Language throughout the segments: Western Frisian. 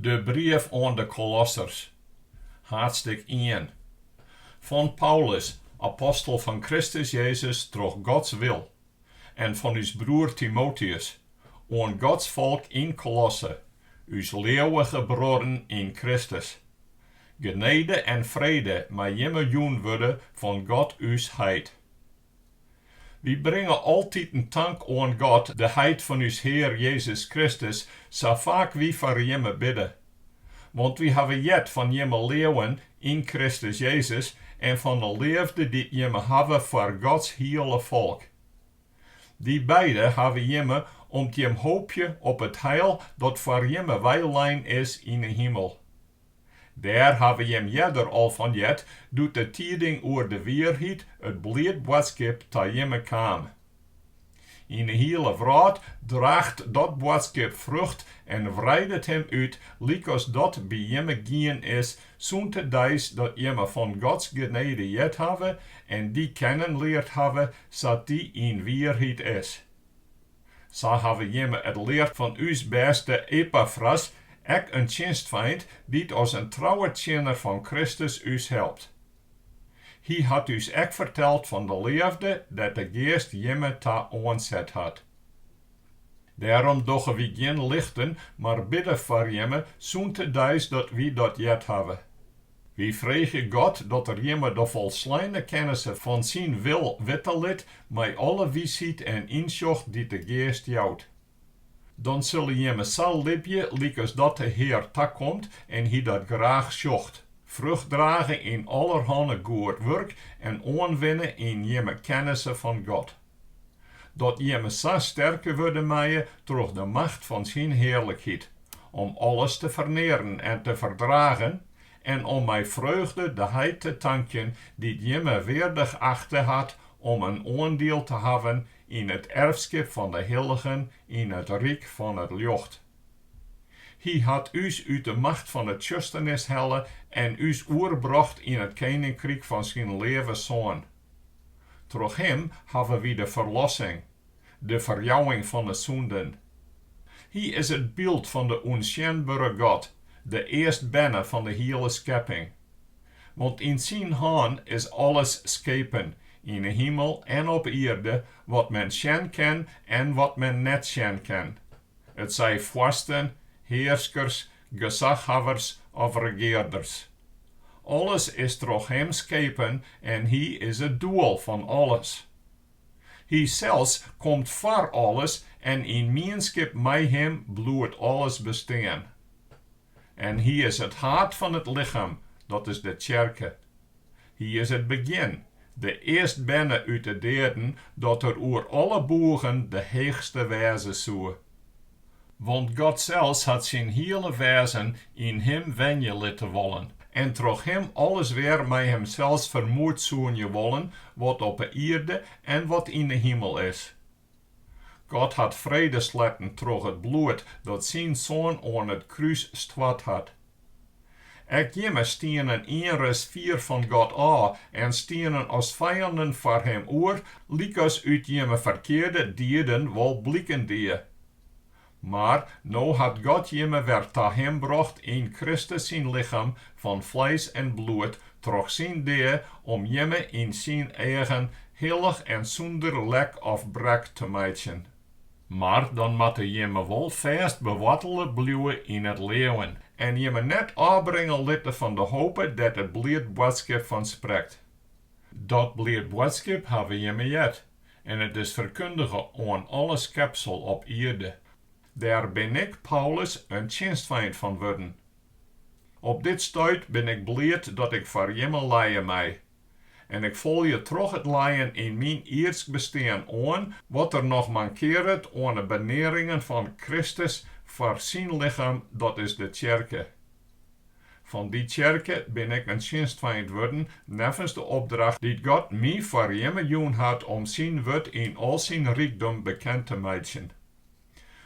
De brief oan de Kolossers, haadstik ien. Fan Paulus, apostel fan Kristus Jezus troch Gods wil, en fan ús broer Timoteüs, oan Gods folk yn Kolosse, ús leauwige bruorren yn Kristus. Genede en frede mei jimme jûn wurde fan God ús Heit. Wy bringe altiten tank oan God, de Heit fan ús Hear Jezus Kristus, sa faak wy foar jimme bidde. Want wy hawwe heard fan jimme leauwen yn Kristus Jezus en fan 'e leafde dy't jimme hawwe foar Gods hiele folk. Dy beide hawwe jimme om't jim hoopje op it heil dat foar jimme weilein is yn 'e himel. Dêr hawwe jim earder al fan heard, doe't de tiding oer de wierheid, it bliid boadskip, ta jimme kaam. Yn 'e hiele wrâld draacht dat boadskip frucht en wreidet him út lykas dat by jimme gien is sûnt de deis dat jimme fan Gods genede heard hawwe en dy kennen leard hawwe sa't dy yn wierheid is. Sa hawwe jimme it leard fan ús bêste Epafras, ek in tsjinstfeint, dy't as in trouwe tsjinner fan Kristus ús helpt. Hy hat ús ek ferteld fan de leafde dêr't de Geast jimme ta oanset hat. Dêrom dogge wy gjin lichten, mar bidde foar jimme sûnt de deis dat wy dat heard hawwe. Wy freegje God dat Er jimme de folsleine kennisse fan syn wil witte lit mei alle wysheid en ynsjoch dy't de Geast jout. Dan sille jimme sa libje lykas dat de Hear takomt en Hy dat graach sjocht, frucht drage yn allerhanne goed wurk en oanwinne yn jimme kennisse fan God. Dat jimme sa sterke wurde meie troch de macht fan syn hearlikheid, om alles te fernearen en te ferdragen, en om mei freugde de Heit te tankjen dy't jimme weardich achte hat om in oandiel te hawwen yn it erfskip fan de hilligen yn it ryk fan it ljocht. Hy hat ús út de macht fan 'e tsjusternis helle en ús oerbrocht yn it keninkryk fan syn leave Soan. Troch Him hawwe wy de ferlossing, de ferjouwing fan 'e sûnden. Hy is it byld fan de ûnsjenbere God, de earstberne fan de hiele skepping. Want yn syn hân is alles skepen, yn 'e himel en op ierde, wat men sjen kin en wat men net sjen kin, itsij foarsten, hearskers, gesachhawwers of regearders. Alles is troch Him skepen en Hy is it doel fan alles. Hy sels komt foar alles en yn mienskip mei Him bliuwt alles bestean. En Hy is it haad fan it lichem, dat is de tsjerke. Hy is it begjin, de earstberne út 'e deaden, dat Er oer alle boegen de heechste wêze soe. Want God sels hat syn hiele wêzen yn Him wenje litte wollen en troch Him alles wer mei Himsels fermoedsoenje wollen wat op 'e ierde en wat yn 'e himel is. God hat frede sletten troch it bloed dat syn Soan oan it krús stoart hat. Ek jimme stienen ienris fier fan God ôf en stienen as fijannen foar Him oer, lykas út jimme ferkearde dieden wol bliken die. Mar no hat God jimme wer ta Him brocht yn Kristus syn lichem fan fleis en bloed troch syn dea om jimme yn syn eagen hillich en sûnder lek of brek te meitsjen. Mar dan moatte jimme wol fêst bewoartele bliuwe yn it leauwen en jimme net ôfbringe litte fan de hope dêr't it bliid boadskip fan sprekt. Dat bliid boadskip hawwe jimme heard en it is ferkundige oan alle skepsel op ierde. Dêr bin ik, Paulus, in tsjinstfeint fan wurden. Op dit stuit bin ik bliid dat ik foar jimme lije mei. En ik folje troch it lijen yn myn ierdsk bestean oan wat der noch mankearret oan 'e benearingen fan Kristus foar syn lichem, dat is de tsjerke. Fan dy tsjerke bin ik in tsjinstfeint wurden neffens de opdracht dy't God my foar jimme jûn hat om syn wurd yn al syn rykdom bekend te meitsjen.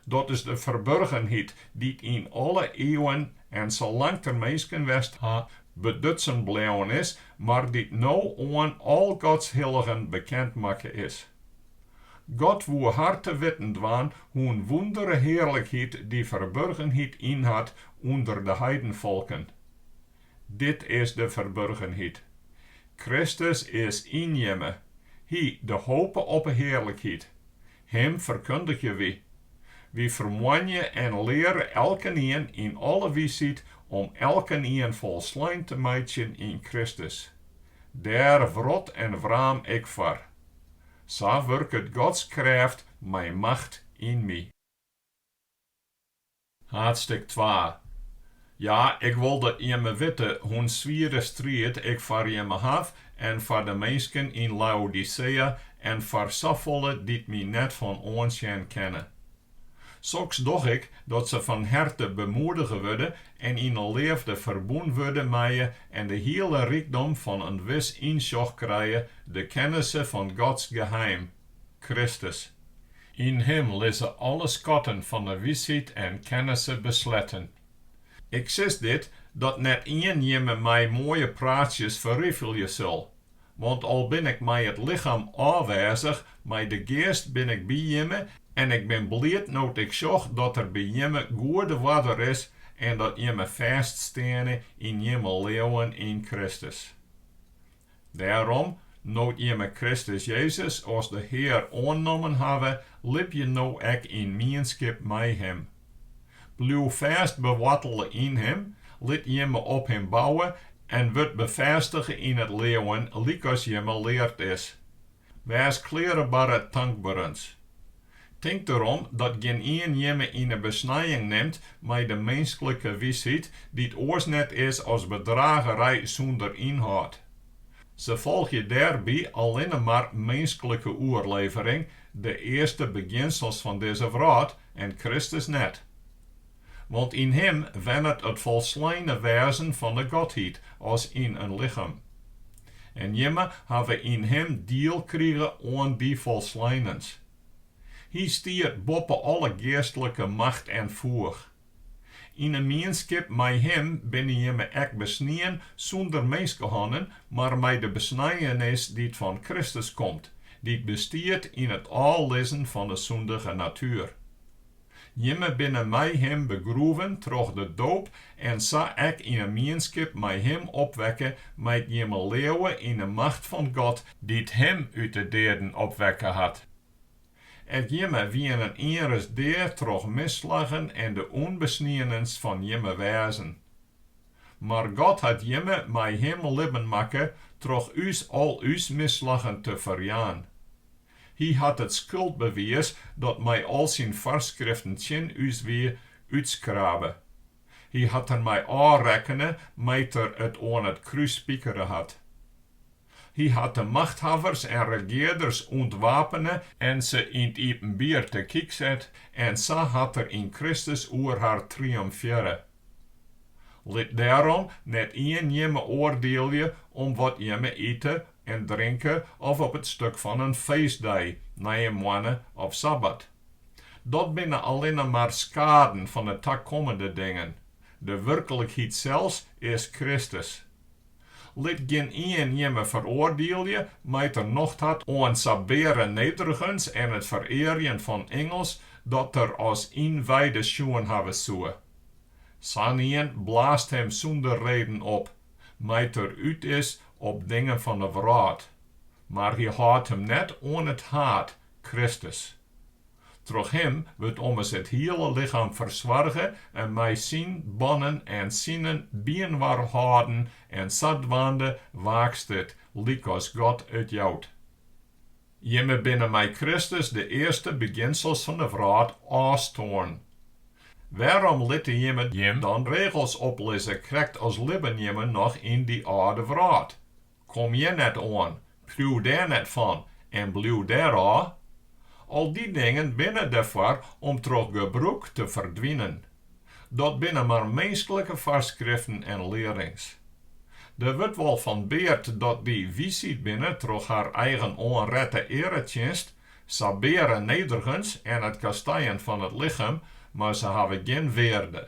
Dat is de ferburgenheid dy't yn alle ieuwen en salang't der minsken west ha, bedutsen bleaun is, mar dy't no oan al Gods hilligen bekend makke is. God woe har te witten dwaan hoe'n wûndere hearlikheid dy ferburgenheid ynhat ûnder de heidenfolken. Dit is de ferburgenheid, Kristus is yn jimme, Hy, de hope op 'e hearlikheid. Him ferkundigje wy. Wy fermoanje en leare elkenien yn alle wysheid om elkenien folslein te meitsjen yn Kristus. Dêr wrot en wraam ik foar. Sa wurket Gods krêft mei macht yn my. Haadstik twa. Ja, ik wol dat jimme witte hoe'n swiere striid ik foar jimme haw en foar de minsken yn Laodicea en foar safolle dy't my net fan oansjen kenne. Soks doch ik dat se fan herte bemoedige wurde en yn 'e leafde ferbûn wurde meie en de hiele rykdom fan in wis ynsjoch krije, de kennisse fan Gods geheim, Kristus. Yn Him lizze alle skatten fan 'e wysheid en kennisse besletten. Ik sis dit, dat net ien jimme mei moaie praatsjes ferrifelje sil. Want al bin ik mei it lichem ôfwêzich, mei de geast bin ik by jimme en ik bin bliid no't ik sjoch dat der by jimme goede oarder is en dat jimme fêststeane yn jimme leauwen yn Kristus. Dêrom, no't jimme Kristus Jezus as de Hear oannommen hawwe, libje no ek yn mienskip mei Him. Bliuw fêst bewoartele yn Him, lit jimme op Him bouwe en wurd befêstige yn it leauwen lykas jimme leard is. Wês klearebare tankberens. Tink derom dat gjinien jimme yn 'e besnijing nimt mei de minsklike wysheid, dy't oars net is as bedragerij sûnder ynhâld. Se folgje dêrby allinne mar minsklike oerlevering, de earste begjinsels fan dizze wrâld, en Kristus net. Want yn Him wennet it folsleine wêzen fan 'e Godheid as yn in lichem. En jimme hawwe yn Him diel krige oan dy folsleinens. Hy stiet boppe alle geastlike macht en foech. Yn 'e mienskip mei Him binne jimme ek besnien sûnder minskehannen, mar mei de besnijenis dy't fan Kristus komt, dy't bestiet yn it ôflizzen fan 'e sûndige natuer. Jimme binne mei Him begroeven troch de doop en sa ek yn 'e mienskip mei Him opwekke mei't jimme leauwe yn 'e macht fan God dy't Him út 'e deaden opwekke hat. Ek jimme wienen ienris dea troch misslaggen en de ûnbesnienens fan jimme wêzen. Mar God hat jimme mei Him libben makke troch ús al ús misslaggen te ferjaan. Hy hat it skuldbewiis dat mei al syn foarskriften tsjin ús wie, útskrabe. Hy hat der mei ôfrekkene mei't er it oan it krús spikere hat. Hy hat de machthawwers en regearders ûntwapene en se yn 't iepenbier te kyk set en sa hat er yn Kristus oer har triomfearre. Lit dêrom net ien jimme oardielje om wat jimme ite en drinke of op it stuk fan in feestdei, nije moanne of sabbat. Dat binne allinne mar skaden fan 'e takommende dingen, de wurklikheid sels is Kristus. Lit gjinien jimme feroardielje, mei't er nocht hat oan sabeare nederigens en it ferearjen fan ingels dat er as ynwijde sjoen hawwe soe. Sa'n ien blaast him sûnder reden op, mei't er út is op dingen fan 'e wrâld, mar hy hâldt him net oan it haad, Kristus. Troch him wurdt ommers it hiele lichem fersoarge en mei syn bannen en sinen byinoar hâlden en sadwaande waakst it lykas God it jout. Jimme binne mei Kristus de earste begjinsels fan de wrâld ôfstoarn. Wêrom litte jimme jim dan regels oplizze krekt as libben jimme noch yn dy âlde wrâld? Kom hjir net oan, priuw dêr net fan en bliuw dêr ôf. Al dy dingen binne derfoar om troch gebrûk te ferdwinen. Dat binne mar minsklike foarskriften en learings. Der wurdt wol fan beard dat dy wysheid binne troch har eigen oanrette earetsjinst, sabeare nederigens en it kastijen fan it lichem, mar se hawwe gjin wearde.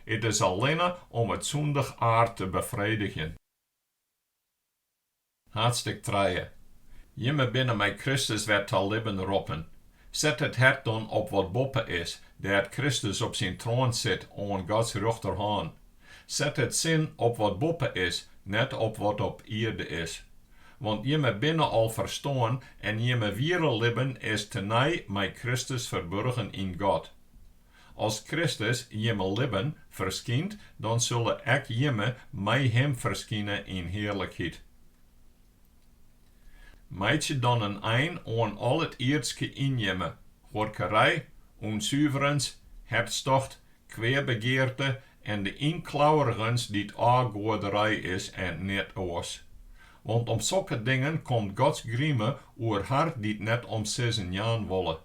It is allinne om it sûndich aard te befredigjen. Haadstik trije. Jimme binne mei Kristus wer ta libben roppen. Set it hert dan op wat boppe is, dêr't Kristus op syn troan sit oan Gods rjochterhân. Set it sin op wat boppe is, net op wat op ierde is. Want jimme binne al ferstoarn en jimme wiere libben is tenei mei Kristus ferburgen yn God. As Kristus, jimme libben, ferskynt, dan sille ek jimme mei Him ferskine yn hearlikheid. Meitsje dan in ein oan al it ierdske yn jimme, huorkerij, ûnsuverens, hertstocht, kweabegearte en de ynklauwerigens dy't ôfgoaderij is en neat oars. Want om sokke dingen komt Gods grime oer har dy't net om sizzen jaan wolle.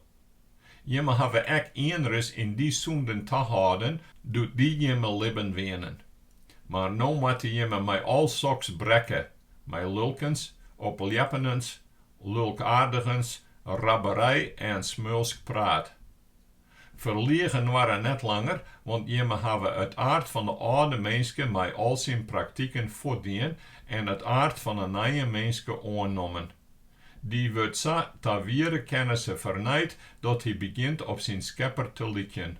Jimme hawwe ek ienris yn dy sûnden tahâlden doe't dy jimme libben wienen. Mar no moatte jimme mei al soks brekke, mei lulkens, opljeppendens, lulkaardigens, rabberij en smeulsk praat. Ferliich inoarre net langer, want jimme hawwe it aard fan 'e âlde minske mei al syn praktiken fuortdien en it aard fan 'e nije minske oannommen. Dy wurdt sa ta wiere kennisse fernijd dat hy begjint op syn Skepper te lykjen.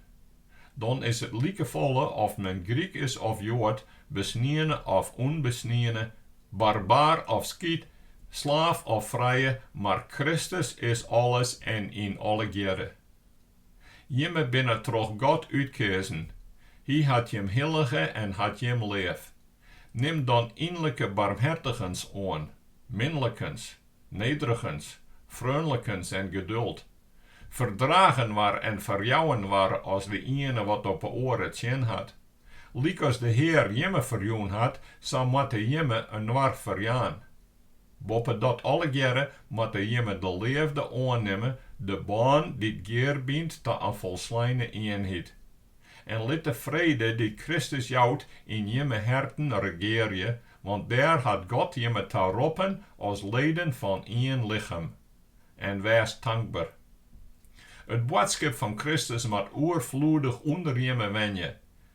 Dan is it likefolle oft men Gryk is of Joad, besniene of ûnbesniene, barbaar of Skyt, slaaf of frije, mar Kristus is alles en yn allegearre. Jimme binne troch God útkeazen. Hy hat jim hillige en hat jim leaf. Nim dan ynlike barmhertigens oan, minlikens, nederigens, freonlikens en geduld. Ferdraach inoar en ferjou inoar as de iene wat op 'e oare tsjin hat. Lykas de Hear jimme ferjûn hat, sa moatte jimme inoar ferjaan. Boppedat allegearre moatte jimme de leafde oannimme, de bân dy't gearbynt ta in folsleine ienheid. En lit de frede dy't Kristus jout yn jimme herten regearje, want dêr hat God jimme ta roppen as leden fan ien lichem. En wês tankber. It boadskip fan Kristus moat oerfloedich ûnder jimme wenje.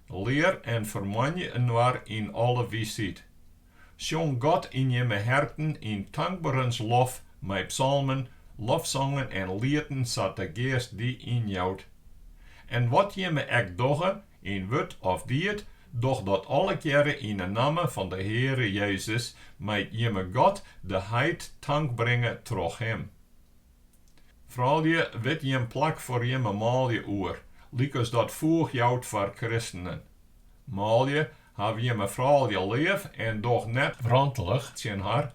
Lear en fermoanje inoar yn alle wysheid. Sjong God yn jimme herten yn tankberens lof mei psalmen, lofsangen en lieten sa't de Geast dy ynjout. En wat jimme ek dogge, yn wurd of died, doch dat allegearre yn 'e namme fan de Heare Jezus, mei't jimme God, de Heit, tank bringe troch Him. Froulju, wit jim plak foar jimme manlju oer, lykas dat foech jout foar kristenen. Manlju, haw jimme froulju leaf en doch net wrantelich tsjin har.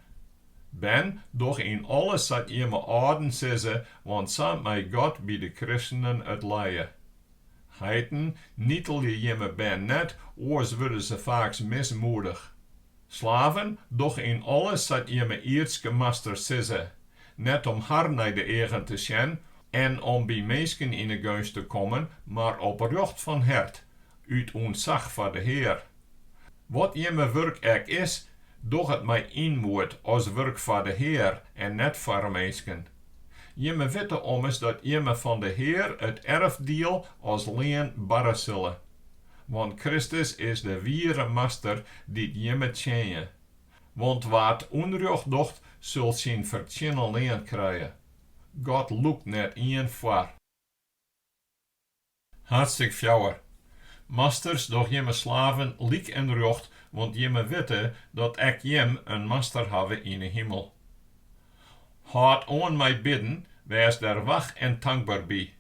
Bern, doch yn alles sa't jimme âlden sizze, want sa mei God by de kristenen it lije. Heiten, nitelje jimme bern net, oars wurde se faaks mismoedich. Slaven, doch yn alles sa't jimme ierdske masters sizze, net om har nei de eagen te sjen en om by minsken yn 'e geunst te kommen, mar oprjocht fan hert, út ûntsach foar de Hear. Wat jimme wurk ek is, doch it mei ynmoed as wurk foar de Hear en net foar minsken. Jimme witte ommers dat jimme fan de Hear it erfdiel as lean barre sille. Want Kristus is de wiere master dy't jimme tsjinje. Want wa't ûnrjocht docht, sil syn fertsjinne lean krije. God lûkt net ien foar. Haadstik fjouwer. Masters, doch jimme slaven lyk en rjocht, want jimme witte dat ek jim in master hawwe yn 'e himel. Hâld oan mei bidden, wês der wach en tankber by.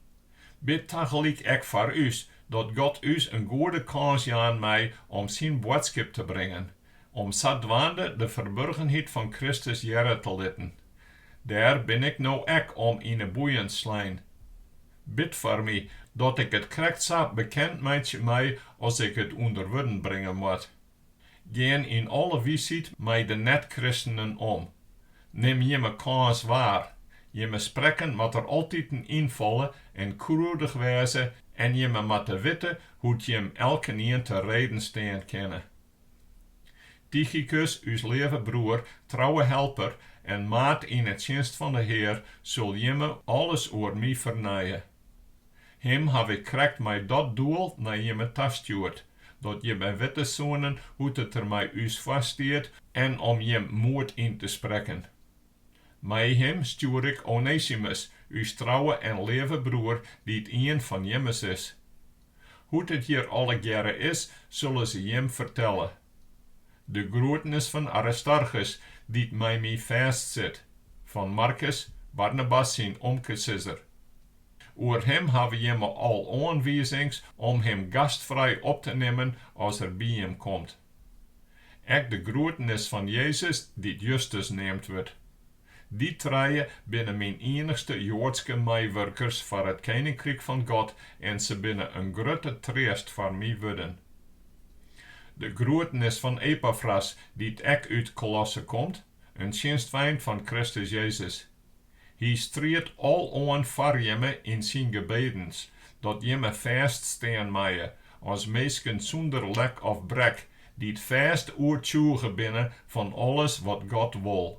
Bid tagelyk ek foar ús, dat God ús in goede kâns jaan mei om syn boadskip te bringen, om sadwaande de ferburgenheid fan Kristus hearre te litten. Dêr bin ik no ek om yn 'e boeien slein. Bid foar my, dat ik it krekt sa bekend meitsje mei as ik it ûnder wurden bringe moat. Gean yn alle wysheid mei de net-kristenen om. Nim jimme kâns waar. Jimme sprekken moat der altiten ynfalle en krûdich wêze en jimme moatte witte hoe't jim elkenien te reden stean kinne. Tychikus, ús leave broer, trouwe helper en maat yn 'e tsjinst fan de Hear, sil jimme alles oer my fernije. Him haw ik krekt mei dat doel nei jimme tastjoerd, dat jimme witte soenen hoe't it der mei ús foarstiet en om jim moed yn te sprekken. Mei him stjoer ik Onesimus, ús trouwe en leave broer, dy't ien fan jimmes is. Hoe't it hjir allegearre is, sille se jim fertelle. De groetnis fan Aristarchus, dy't mei my fêstsit, fan Markus, Barnabas syn omkesizzer. Oer him hawwe jimme al oanwizings om him gastfrij op te nimmen as er by jim komt. Ek de groetnis fan Jezus, dy't Justus neamd wurdt. Dy trije binne myn iennichste Joadske meiwurkers foar it keninkryk fan God en se binne in grutte treast foar my wurden. De groetnis fan Epafras, dy't ek út Kolosse komt, in tsjinstfeint fan Kristus Jezus. Hy striidt aloan foar jimme yn syn gebedens, dat jimme fêst stean meie, as minsken sûnder lek of brek, dy't fêst oertsjûge binne fan alles wat God wol.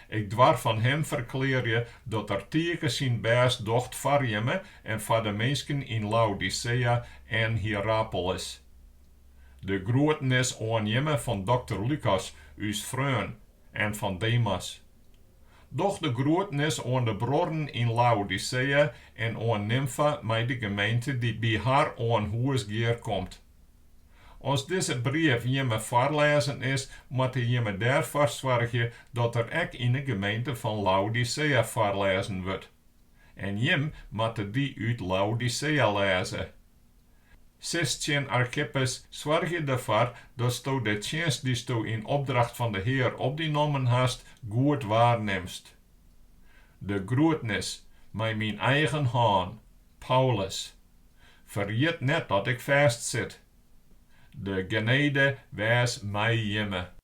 Ik doar fan him ferklearje dat er tige syn bêst docht foar jimme en foar de minsken yn Laodicea en Hierapolis. De groetnis oan jimme fan dokter Lukas, ús freon, en fan Demas. Doch de groetnis oan de bruorren yn Laodicea en oan Nimfa mei de gemeente dy't by har oan hûs gearkomt. As dizze brief jimme foarlêzen is, moatte jimme dêrfoar soargje dat er ek yn 'e gemeente fan Laodicea foarlêzen wurdt. En jim moatte dy út Laodicea lêze. Sis tsjin Archippus, Soargje derfoar datsto de tsjinst dysto yn opdracht fan de Hear op dy nommen hast, goed waarnimst. De groetnis, mei myn eigen hân, Paulus. Ferjit net dat ik fêstsit. De genede wês mei jimme.